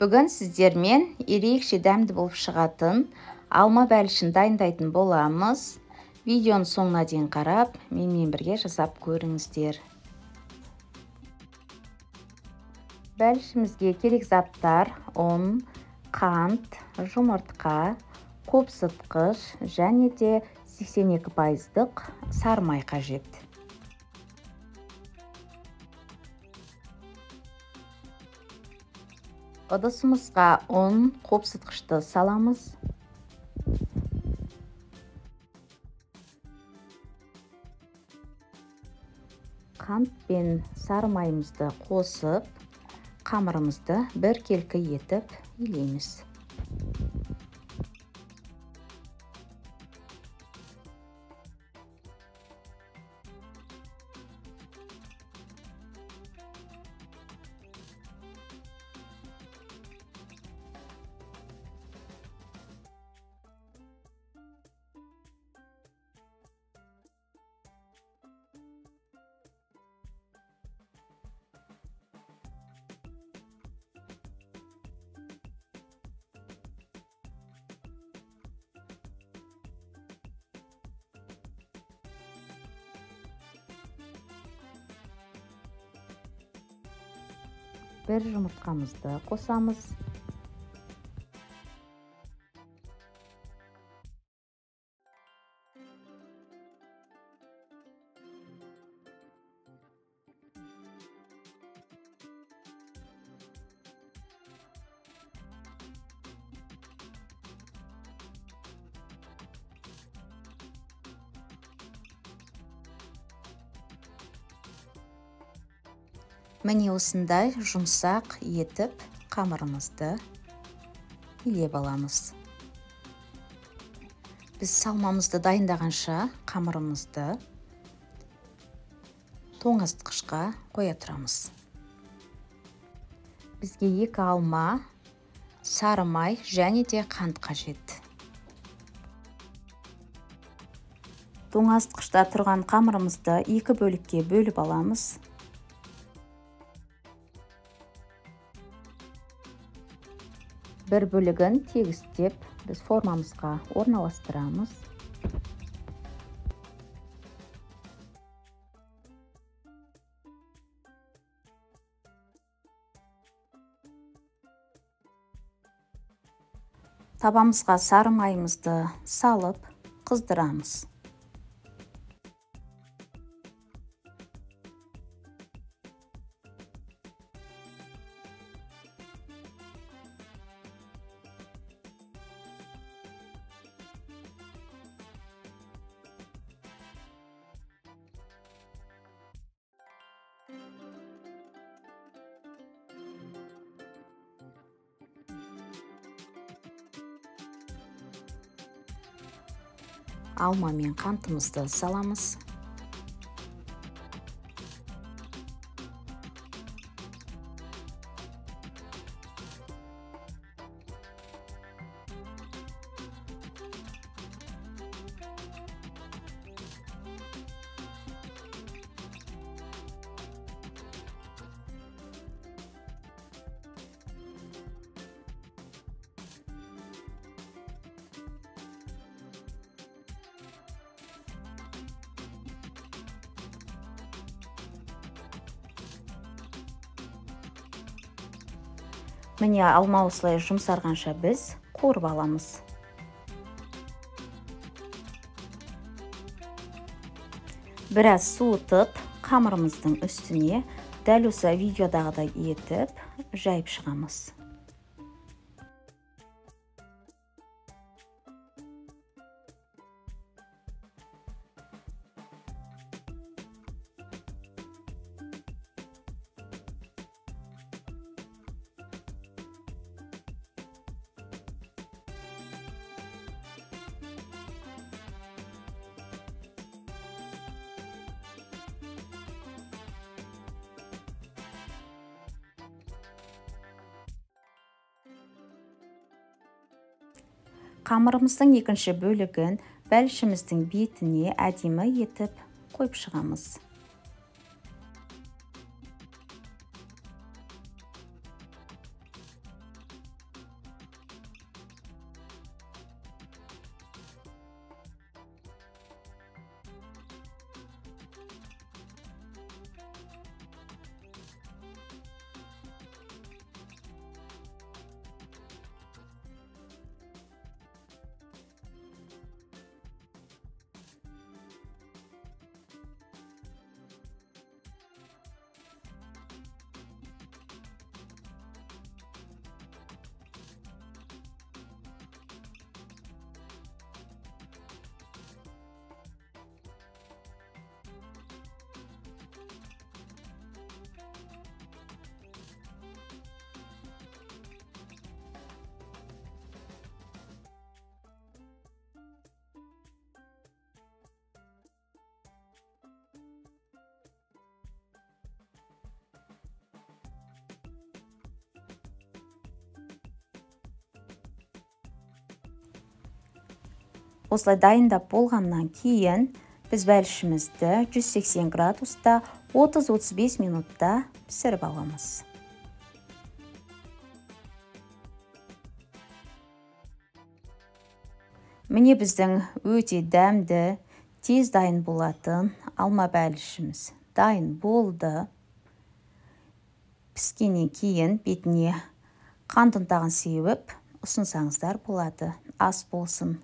Бүгін сіздермен ерекше дәмді болып шығатын алма бәлішін дайындайтын боламыз. Видеоның соңына дейін қарап, менімен бірге жасап көріңіздер. Бәлішімізге керек заттар: ұн, қант, жұмыртқа, қопсытқыш және де 82%-дық сары май қажет. Ыдысымызға ұн, қопсытқышты саламыз. Қант пен сары майымызды қосып, қамырымызды біркелкі етіп илейміз. Бір жұмыртқамызды қосамыз. Міне осындай жұмсақ етіп қамырымызды илеп аламыз. Біз салмамызды дайындағанша қамырымызды тоңазытқышқа қоя тұрамыз. Бізге 2 алма, сары май және де қант қажет. Тоңазытқышта тұрған қамырымызды 2 бөлікке бөліп аламыз. Бір бөлігін тегістеп біз формамызға орналастырамыз. Табамызға сары майымызды салып қыздырамыз. Алма мен қантымызды саламыз. Міне алма осылай жұмсарғанша біз қуырып аламыз. Біраз суытып, қамырымыздың үстіне дәл осы видеодағыдай етіп жайып шығамыз. Қамырымыздың екінші бөлігін бәлішіміздің бетіне әдемі етіп қойып шығамыз. Осылай дайындап болғаннан кейін біз бәлішімізді 180 градуста 30-35 минутта пісіріп аламыз. Міне біздің өте дәмді, тез дайын болатын алма бәлішіміз дайын болды. Піскеннен кейін бетіне қант ұнтағын сеуіп ұсынсаңыздар болады. Ас болсын.